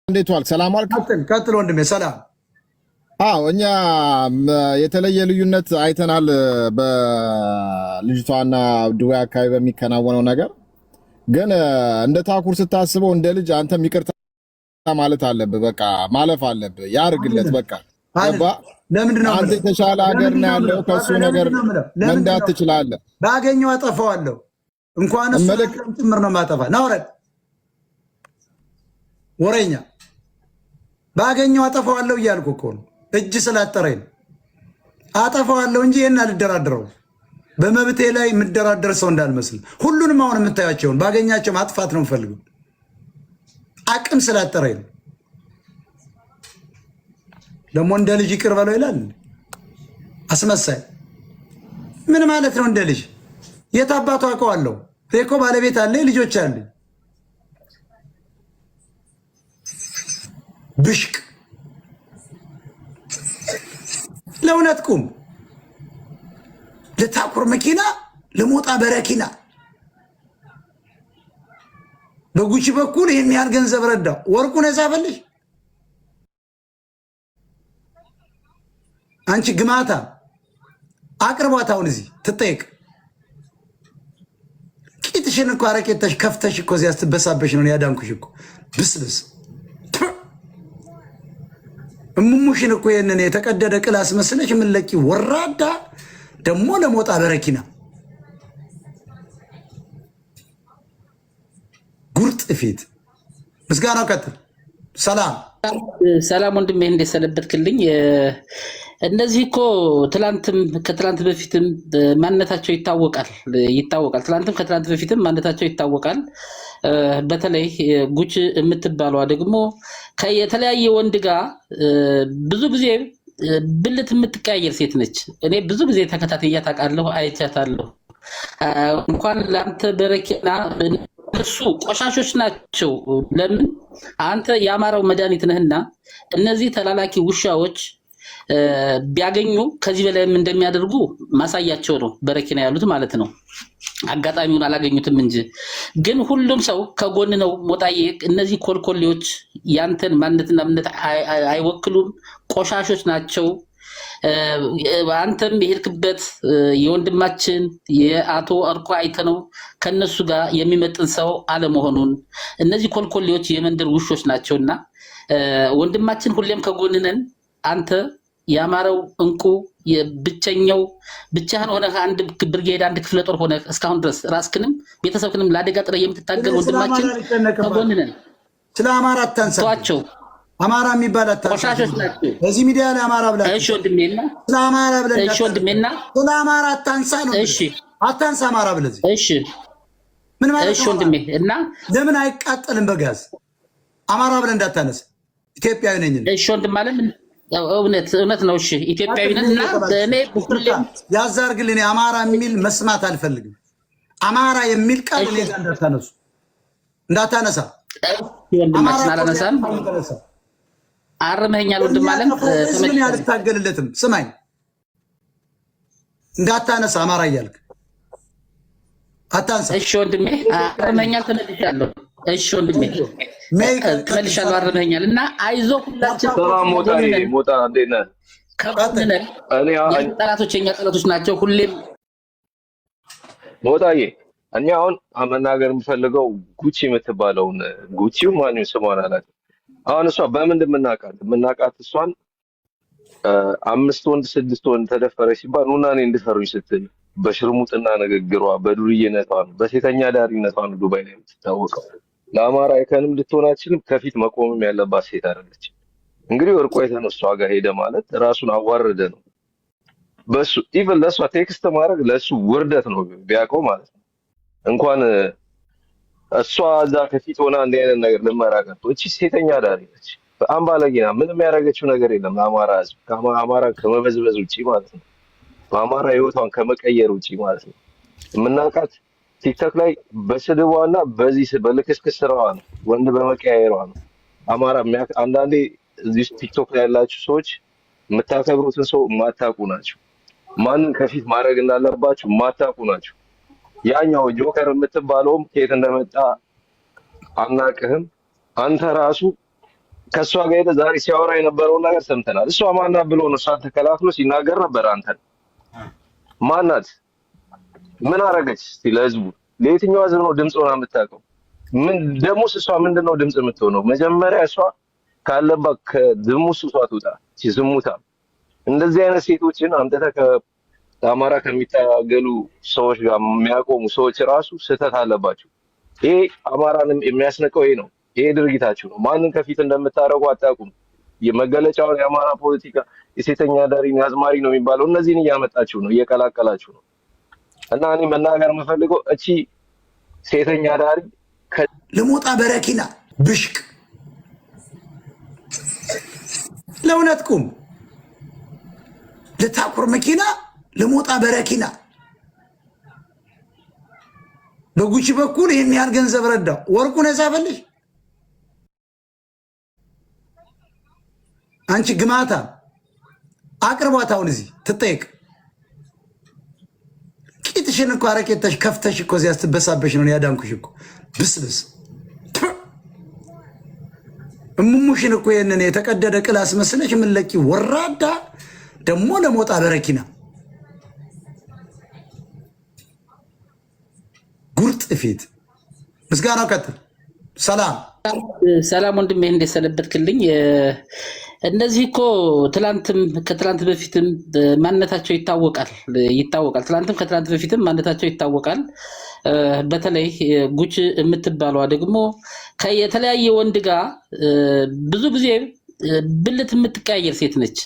እንዴት ዋልክ? ሰላም ዋልክ? ቀጥል ቀጥል ወንድሜ። ሰላም። አዎ፣ እኛ የተለየ ልዩነት አይተናል በልጅቷና ዱባይ አካባቢ በሚከናወነው ነገር። ግን እንደ ታኩር ስታስበው እንደ ልጅ አንተም ይቅርታ ማለት አለብህ። በቃ ማለፍ አለብህ። ያርግለት በቃ ገባ። ለምንድን ነው አንተ የተሻለ ሀገር ነው ያለው፣ ከሱ ነገር መንዳት ትችላለህ። ባገኘው አጠፋዋለሁ። እንኳን እሱ ጭምር ነው የማጠፋ። ና ውረድ፣ ወሬኛ። ባገኘው አጠፋዋለሁ እያልኩ እኮ ነው። እጅ ስላጠረኝ ነው። አጠፋዋለሁ እንጂ ይህን አልደራደረውም። በመብቴ ላይ የምደራደር ሰው እንዳልመስል ሁሉንም አሁን የምታያቸውን ባገኛቸው ማጥፋት ነው የምፈልገው። አቅም ስላጠረኝ ነው። ደግሞ እንደ ልጅ ይቅር በለው ይላል። አስመሳይ ምን ማለት ነው? እንደ ልጅ የት አባቱ አውቀዋለሁ። እኔ እኮ ባለቤት አለ፣ ልጆች አሉኝ። ብሽቅ ለእውነት ቁም። ለታኩር መኪና፣ ለሞጣ በረኪና በጉቺ በኩል ይህን ያህል ገንዘብ ረዳው። ወርቁን የጻፈልሽ አንቺ ግማታ አቅርቧት። አሁን እዚህ ትጠየቅ። ቂጥሽን እኮ አረቄተሽ ከፍተሽ እኮ እዚያ ስትበሳበሽ ነው ያዳንኩሽ እኮ ብስብስ እሙሙሽን እኮ ይህንን የተቀደደ ቅል አስመስለሽ የምንለቂ ወራዳ ደግሞ ለሞጣ በረኪና ጉርጥ ፊት። ምስጋናው ቀጥል። ሰላም። ሰላም ወንድሜ፣ እንዴት ሰነበትክልኝ? እነዚህ እኮ ትላንትም ከትላንት በፊትም ማንነታቸው ይታወቃል ይታወቃል። ትላንትም ከትላንት በፊትም ማንነታቸው ይታወቃል። በተለይ ጉች የምትባሏ ደግሞ የተለያየ ወንድ ጋር ብዙ ጊዜ ብልት የምትቀያየር ሴት ነች። እኔ ብዙ ጊዜ ተከታትያት አውቃለሁ፣ አይቻታለሁ። እንኳን ለአንተ በረኪና እነሱ ቆሻሾች ናቸው። ለምን አንተ የአማራው መድኃኒት ነህና እነዚህ ተላላኪ ውሻዎች ቢያገኙ ከዚህ በላይም እንደሚያደርጉ ማሳያቸው ነው። በረኪና ያሉት ማለት ነው። አጋጣሚውን አላገኙትም እንጂ ግን ሁሉም ሰው ከጎን ነው። ሞጣዬ፣ እነዚህ ኮልኮሌዎች ያንተን ማንነትና እምነት አይወክሉም። ቆሻሾች ናቸው። አንተም የሄድክበት የወንድማችን የአቶ እርቆ አይተነው ከነሱ ጋር የሚመጥን ሰው አለመሆኑን እነዚህ ኮልኮሌዎች የመንደር ውሾች ናቸውና ወንድማችን ሁሌም ከጎን ነን። አንተ የአማራው እንቁ የብቸኛው ብቻህን ሆነህ አንድ ብርጌድ አንድ ክፍለ ጦር ሆነህ እስካሁን ድረስ ራስክንም ቤተሰብክንም ለአደጋ ጥለህ የምትታገል ወንድማችን ከጎን ነን። ስለ አማራ አታንሳ። ተዋቸው። አማራ የሚባል አታንሳ። ቆሻሾች ናቸው። በዚህ ሚዲያ ላይ አማራ ብላ እሺ ወንድሜና ስለ አማራ ብለህ እሺ ወንድሜና ስለ አማራ አታንሳ ነው። እሺ አታንሳ አማራ ብለህ እሺ ምን ማለት እሺ ነው? ወንድሜ እና ለምን አይቃጠልም በጋዝ? አማራ ብለህ እንዳታነሳ። ኢትዮጵያዊ ነኝ። እሺ ወንድም አለም እውነት እውነት ነው። እሺ ኢትዮጵያዊ ነን እና እኔ ሁሌም ያዛርግልኝ። እኔ አማራ የሚል መስማት አልፈልግም። አማራ የሚል ቃል እኔ ጋር እንዳታነሱ እንዳታነሳ። ወንድማችን አላነሳም። አርመኸኛል ወንድም አለም። ምን አልታገልለትም። ስማኝ፣ እንዳታነሳ አማራ እያልክ አታንሳ። እሺ ወንድሜ አርመኸኛል፣ ተመልሻለሁ። እሺ ወንድሜ ተመልሻለሁ፣ አርመኸኛል እና አይዞህ ሁላችን ሰላም ሞጣ፣ ሞጣ እንዴት ነህ? ከጎንህ ነን። እኔ ጠላቶች የኛ ጠላቶች ናቸው ሁሌም። ሞጣዬ፣ እኛ አሁን መናገር የምፈልገው ጉቺ የምትባለውን ጉቺው ማን ስሟን አላውቅም። አሁን እሷ በምንድን የምናውቃት እሷን 5 ወንድ 6 ወንድ ተደፈረች ሲባል ኑና እኔ እንድፈሩኝ ስትል በሽርሙጥና ንግግሯ፣ በዱርዬነቷ ነው፣ በሴተኛ ዳሪነቷ ነው ዱባይ ላይ የምትታወቀው። ለአማራ አይከንም ልትሆን አትችልም። ከፊት መቆምም ያለባት ሴት አይደለች። እንግዲህ ወርቆ የተነሷ ጋር ሄደ ማለት ራሱን አዋረደ ነው። በሱ even ለሷ text ማድረግ ለሱ ውርደት ነው ቢያውቀው ማለት ነው። እንኳን እሷ እዛ ከፊት ሆና እንዲህ አይነት ነገር ልመራ ቀርቶ እቺ ሴተኛ ዳሪ ነች። በጣም ባለጌ ናት። ምንም ያደረገችው ነገር የለም ለአማራ ሕዝብ ከአማራ ከመበዝበዝ ውጪ ማለት ነው። በአማራ ህይወቷን ከመቀየር ውጪ ማለት ነው። የምናውቃት ቲክቶክ ላይ በስድቧና በዚህ በልክስክስ ስራዋ ነው፣ ወንድ በመቀያየሯ ነው። አማራ አንዳንዴ እዚህ ቲክቶክ ላይ ያላችሁ ሰዎች የምታከብሩትን ሰው የማታውቁ ናቸው። ማንን ከፊት ማድረግ እንዳለባችሁ የማታውቁ ናቸው። ያኛው ጆከር የምትባለውም ከየት እንደመጣ አናውቅህም። አንተ ራሱ ከእሷ ጋር ሄደህ ዛሬ ሲያወራ የነበረውን ነገር ሰምተናል። እሷ ማናት ብሎ ነው እሷን ተከላክሎ ሲናገር ነበር። አንተን ማናት? ምን አረገች? እስቲ ለህዝቡ ለየትኛው ህዝብ ነው ድምፅ ሆና የምታውቀው? ምን ደግሞስ እሷ ምንድን ነው ድምፅ የምትሆነው? መጀመሪያ እሷ ካለባት ከዝሙት ሱሷ ትውጣ። እቺ ዝሙታ እንደዚህ አይነት ሴቶችን አምጥተህ ከአማራ ከሚታገሉ ሰዎች ጋር የሚያቆሙ ሰዎች ራሱ ስህተት አለባቸው። ይሄ አማራንም የሚያስንቀው ይሄ ነው። ይሄ ድርጊታችሁ ነው። ማንን ከፊት እንደምታደርጉ አታውቁም። የመገለጫውን የአማራ ፖለቲካ የሴተኛ አዳሪ አዝማሪ ነው የሚባለው እነዚህን እያመጣችሁ ነው፣ እየቀላቀላችሁ ነው። እና እኔ መናገር የምፈልገው እቺ ሴተኛ አዳሪ ለሞጣ በረኪና ብሽቅ ለእውነት ቁም። ለታኩር መኪና ለሞጣ በረኪና በጉቺ በኩል ይህን ያህል ገንዘብ ረዳው። ወርቁን የጻፈልሽ አንቺ ግማታ አቅርቧት። አሁን እዚህ ትጠየቅ። ቂጥሽን እኮ አረቄተሽ ከፍተሽ እኮ እዚያ ስትበሳበሽ ነው ያዳንኩሽ እኮ ብስብስ እሙሙሽን እኮ ይህንን የተቀደደ ቅል አስመስለሽ የምንለቂ ወራዳ ደግሞ ለሞጣ በረኪና ጉርጥ ፊት ምስጋናው ቀጥል። ሰላም ሰላም ወንድሜ፣ እንዴት ሰነበትክልኝ? እነዚህ እኮ ትላንትም ከትላንት በፊትም ማንነታቸው ይታወቃል ይታወቃል። ትላንትም ከትላንት በፊትም ማንነታቸው ይታወቃል። በተለይ ጉች የምትባሏ ደግሞ የተለያየ ወንድ ጋር ብዙ ጊዜ ብልት የምትቀያየር ሴት ነች።